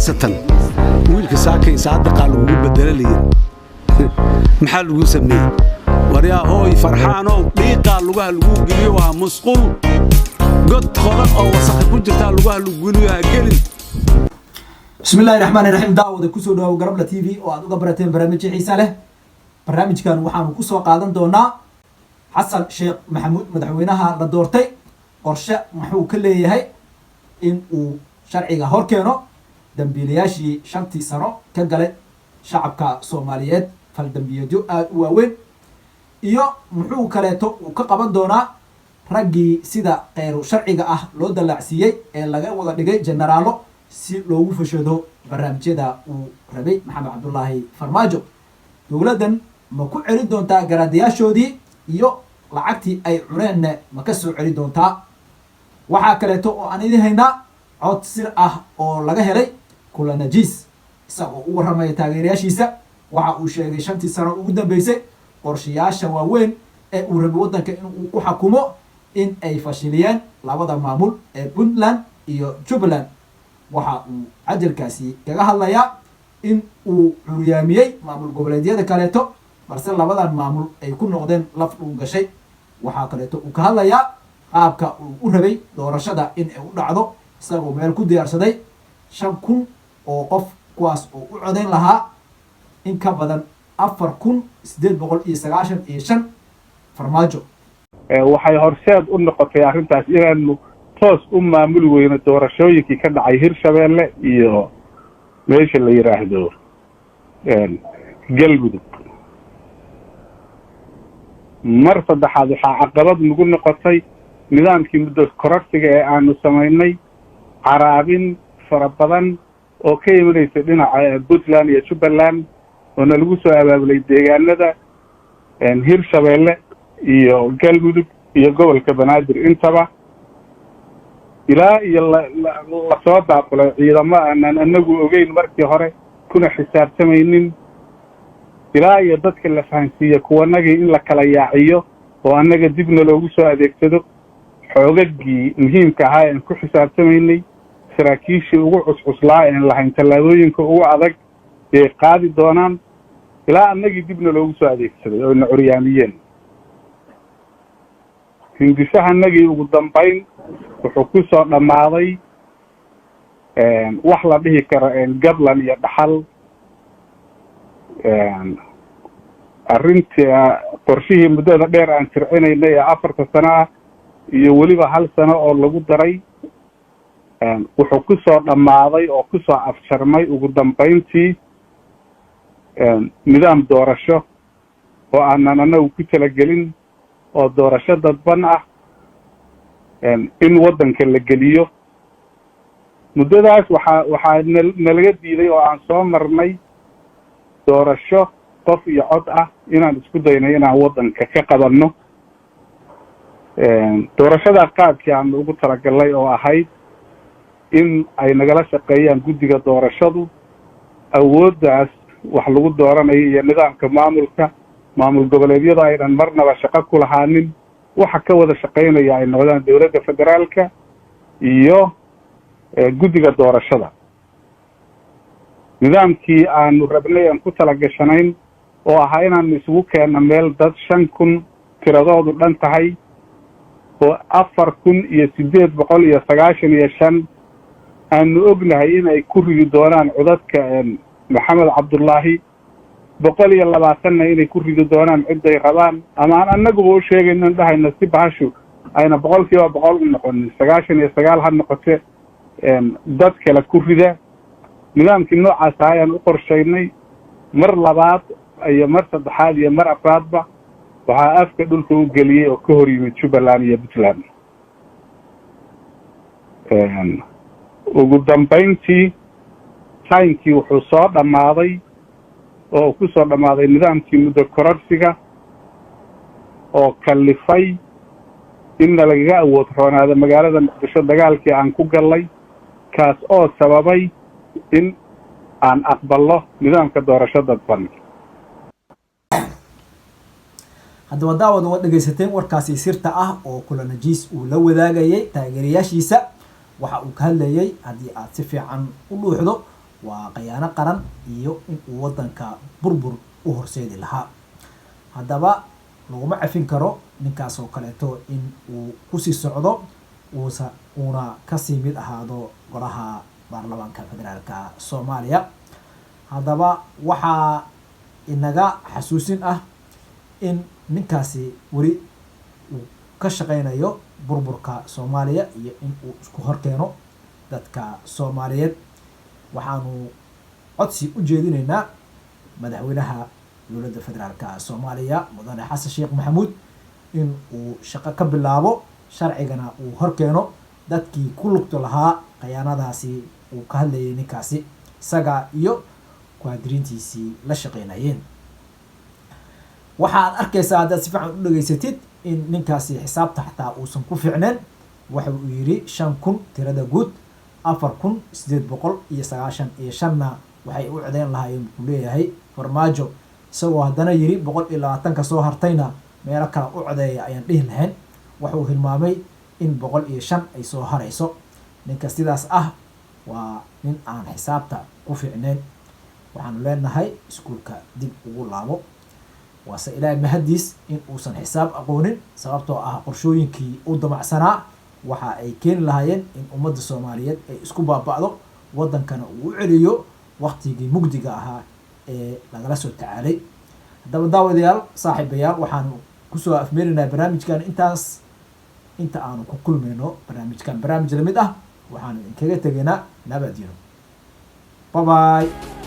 Khaasatan wiilka saakay saadaqaa lagugu bedela layiri, maxaa lagu sameeyey? Waryaa hooy Farxaanow, dhiiqaa lugaha laguu geliyo, waa musqul god qodan oo wasakha ku jirtaa lugaha lagu geliyo, ha gelin. Bismi illahi raxmaani raxiim. Daawada, kusoo dhawow Garabla TV oo aad uga barateen barnaamijyo xiisa leh. Barnaamijkan waxaanu kusoo qaadan doonaa Xasan Sheekh Maxamuud, madaxweynaha la doortay, qorshe muxuu ka leeyahay in uu sharciga hor keeno dambiilayaashii 5-tii sano ka galay shacabka Soomaaliyeed faldambiyeedyo aada u waaweyn, iyo muxuu kaleeto uu ka qaban doonaa raggii sida kheyru sharciga ah loo dallaacsiiyey ee laga wada dhigay jenaraalo si loogu fashado barnaamijyada uu rabay Maxamed Cabdulaahi Farmaajo? Dowladdan ma ku celin doontaa garaadayaashoodii iyo lacagtii ay cuneenna ma ka soo celin doontaa? Waxaa kaleeto oo aan idin haynaa cod sir ah oo laga helay Kulanajiis isagoo u warramaya taageerayaashiisa. Waxa uu sheegay 5-tii sano ugu dambeysay qorshayaasha waaweyn ee uu rabay waddanka in uu ku xakumo in ay fashiliyeen labada maamul ee Puntland iyo Jubbaland. Waxa uu cajalkaasi kaga hadlayaa in uu curyaamiyey maamul goboleedyada kaleeto, balse labadan maamul ay ku noqdeen laf dhuu gashay. Waxaa kaleeto uu ka hadlayaa qaabka uu u rabay doorashada in ay u dhacdo, isagoo meel ku diyaarsaday 5000 oo qof, kuwaas oo u codayn lahaa in ka badan 4895 Farmaajo. Waxay horseed u noqotay arrintaas inaanu toos u maamuli weyno doorashooyinkii ka dhacay Hirshabeelle iyo meesha la yidhaahdo Galmudug. Mar saddexaad, waxaa caqabad nagu noqotay nidaamkii muddo kororsiga ee aanu samaynay, caraabin fara badan oo ka imanaysa dhinaca Puntland iyo Jubbaland oo nalagu soo abaabulay deegaanada Hirshabeelle iyo Galmudug iyo gobolka Banaadir intaba, ilaa iyo lasoo daaqulay ciidamo aanan anagu ogeyn markii hore kuna xisaabtamaynin, ilaa iyo dadka la fahansiiye kuwanagii in la kala yaaciyo oo annaga dibna loogu soo adeegsado xoogagii muhiimka ahaa ean ku xisaabtamaynay, saraakiishii ugu cuscuslaa een lahayn tallaabooyinka ugu adag yay qaadi doonaan, ilaa annagii dibna loogu soo adeegsaday oo na curyaamiyeen. Hindisahanagii ugu dambayn wuxuu ku soo dhammaaday wax la dhihi karo gablan iyo dhaxal. Arrintii qorshihii muddada dheer aan tircinaynay ee 4-ta sano ah iyo weliba hal sano oo lagu daray wuxuu ku soo dhammaaday oo kusoo afjarmay ugu dambayntii nidaam doorasho oo aanan anagu ku talagelin, oo doorasho dadban ah in waddanka la geliyo. Muddadaas waxaa nalaga diiday oo aan soo marnay doorasho qof iyo cod ah inaan isku daynay inaan waddanka ka qabanno. Doorashadaa qaabkii aanu ugu talagalnay oo ahayd in ay nagala shaqeeyaan guddiga doorashadu, awooddaas wax lagu dooranayo iyo nidaamka maamulka maamul goboleedyada aynan marnaba shaqo ku lahaanin, waxa ka wada shaqaynaya ay noqdaan dowladda federaalka iyo guddiga doorashada. Nidaamkii aanu rabnay aan ku talagashanayn oo ahaa inaanu isugu keenno meel dad 5000 tiradoodu dhan tahay, oo 4895 aanu ognahay in ay ku ridi doonaan codadka Maxamed Cabdullaahi, 120-na inay ku ridi doonaan cidday rabaan, ama aan annaguba u sheegayno dhahayno si bahashu ayna 100% u noqonin, 99 ha noqote, dad kale ku rida. Nidaamkii noocaas aha ayaan u qorshaynay. Mar labaad iyo mar saddexaad iyo mar afraadba waxaa afka dhulka u geliyey oo ka hor yimid Jubbaland iyo Puntland. Ugu dambayntii timekii wuxuu soo dhammaaday oo uu ku soo dhammaaday nidaamkii muddo kororsiga oo kallifay inna lagaga awood roonaado magaalada Muqdisho dagaalkii aan ku gallay, kaas oo sababay in aan aqballo nidaamka doorasho dadban. Haddaba daawad, waad dhegaysateen warkaasi sirta ah oo Kulanajiis uu la wadaagayay taageerayaashiisa. Waxa uu ka hadlayay, haddii aad si fiican u dhuuxdo, Waa khayaano qaran iyo in uu waddanka burbur u horseedi lahaa. Haddaba laguma cafin karo ninkaas oo kaleeto in uu kusii socdo, uusa uuna kasii mid ahaado golaha baarlamaanka federaalka Soomaaliya. Haddaba waxaa inaga xasuusin ah in ninkaasi weli uu ka shaqeynayo burburka Soomaaliya iyo in uu isku horkeeno dadka Soomaaliyeed. Waxaanu codsi u jeedinaynaa madaxweynaha dowladda federaalka Soomaaliya, Mudane Xasan Sheekh Maxamuud, in uu shaqo ka bilaabo, sharcigana uu horkeeno dadkii ku lugto lahaa khayaanadaasi uu ka hadlayay ninkaasi, isaga iyo kuwaadiriintiisii la shaqeynayeen. Waxaad arkaysaa haddaad si fiican u dhegaysatid in ninkaasi xisaabta xataa uusan ku fiicneen. Waxa uu yidhi 5000 tirada guud, 4895-na waxay u codeyn lahaayeen, buu leeyahay, Farmaajo, isagoo haddana yidhi 120-ka soo hartayna meelo kale u codeeya ayaan dhihi lahayn. Wuxuu hilmaamay in 105 ay soo harayso. Ninka sidaas ah waa nin aan xisaabta ku fiicneyn. Waxaanu leenahay iskuulka dib ugu laabo. Waase Ilaahay mahadiis in uusan xisaab aqoonin, sababtoo ah qorshooyinkii u damacsanaa waxa ay keeni lahaayeen in ummadda Soomaaliyeed ay isku baaba'do, waddankana uu u celiyo waqtigii mugdiga ahaa ee lagala soo tacaalay. Haddaba daawadayaal, saaxiibayaal, waxaanu kusoo afmeerinayaa barnaamijkan intaas. Inta aanu ku kulmayno barnaamijkan barnaamij lamid ah, waxaanu idinkaga tegaynaa nabadgelo. Bye bye.